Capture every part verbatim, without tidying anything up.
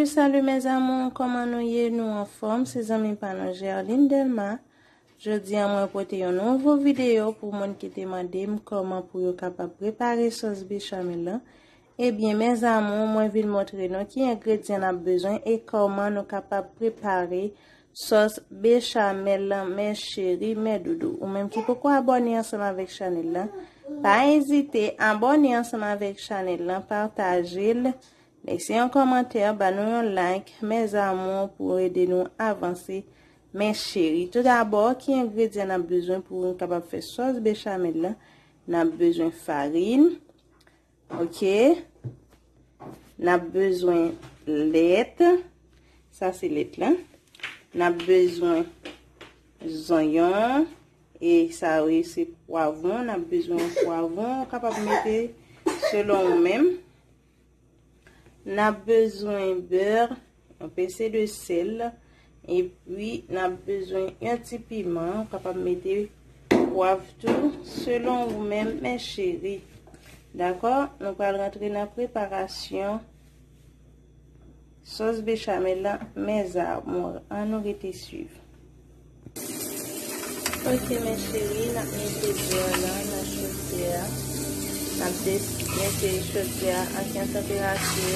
Salut mes amours, kòman nou ye? Nou anfòm? Se zanmi pa nou Gerline Delma. Jodi a mwen pote yon nouvo videyo pou moun ki te mande m kòman pou yo kapab prepare sòs bechamel lan. Ebyen mes amours, mwen vin montre nou ki engredyan n ap bezwen e kòman nou kapab prepare sòs bechamel lan, mes chéris, mes doudous. Ou menm ki poko abòne ansanm avèk chanèl lan, pa ezite abòne ansanm avèk chanèl lan, pataje l, lese yon kòmantè, ba nou yon like, mes amours, pou ede nou avanse, mes chéris. Toudabò, ki engredyan n ap bezwen pou nou kapab fè sòs bechamel lan? N ap bezwen farin, ok? N ap bezwen lèt. Sa se lèt lan. N ap bezwen zonyon. E sa yo se pwavwon. N ap bezwen yon pwavwon. Ou kapab mete selon ou menm. N ap bezwen bè, yon pese de sèl. Epi, n ap bezwen yon ti piman. Ou kapab mete pwav tou, selon ou menm, mes chéris. Dakò? Nou pral rantre nan preparasyon sòs bechamel lan, mes amours. Ann nou rete swiv. Ok, mes chéris, n ap mete bè lan nan chodyè a. N ap des-, mete chodyè a ak yon tanperati,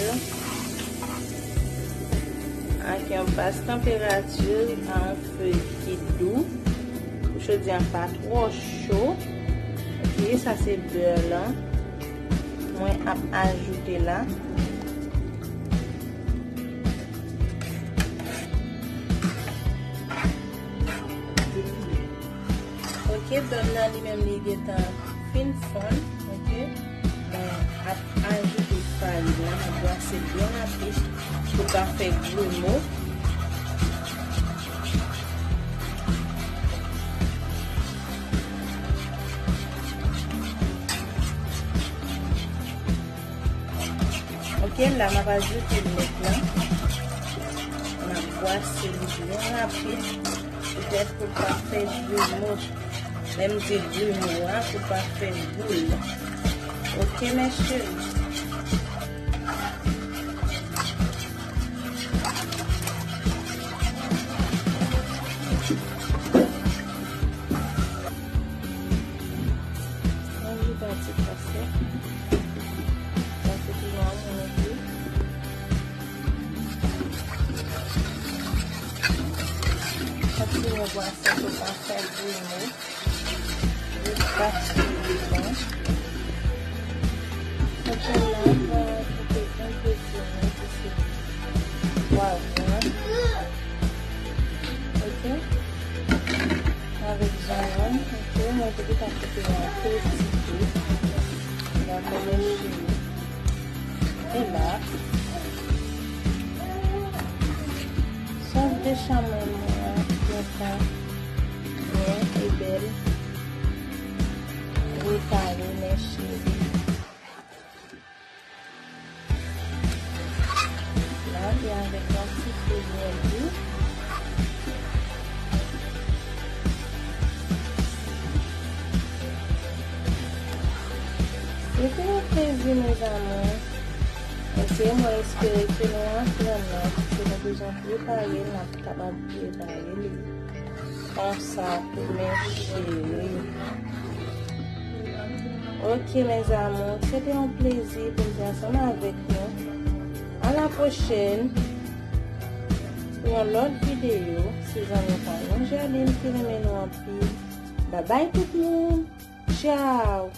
ak yon bas tanperati, a yon fe ki dou. Pou chodyè a pa twò cho. Ok, sa se bè lan. Mwen ap ajoute la. Ok, bè m nan li menm li gentan fin fonn, ok. Mwen ap ajoute farin nan, mwen brase byen rapid pou l pa fè grimo. Ok, la m ap ajoute lèt lan. M ap brase li byen rapid. Poutèt pou l pa fè grimo. Lè m di grimo a, pou l pa fè boul. Ok, mes chéris. Manje pati pastèk. Sa se piman mwen mete. Kontinye bwase pou pa fè grimo. Jis pastèk piman. Kote la, m va ajoute engredyan mwen ki se pwavwon. Ok? Avèk zonyon, ok, mwen te gentan koupe yo an peti tou. Dakò, mes chéris. E la, sòs bechamel mwen an gentan byen e bèl prepare, mes chéris. La, e avèk yon ti pe myèl tou. Se te yon plezi, mes amours. Ok, mwen espere ke nou aprann nan, ke nou bezwen prepare, n ap kapab prepare li. Konsa tou, mes chéris. Ok, mes amours, se te yon plezi pou m te ansanm avèk nou. A la pwochèn pou yon lòt videyo. Se zanmi pa nou Gerline ki renmen nou anpil. Babay tout moun. Tchao.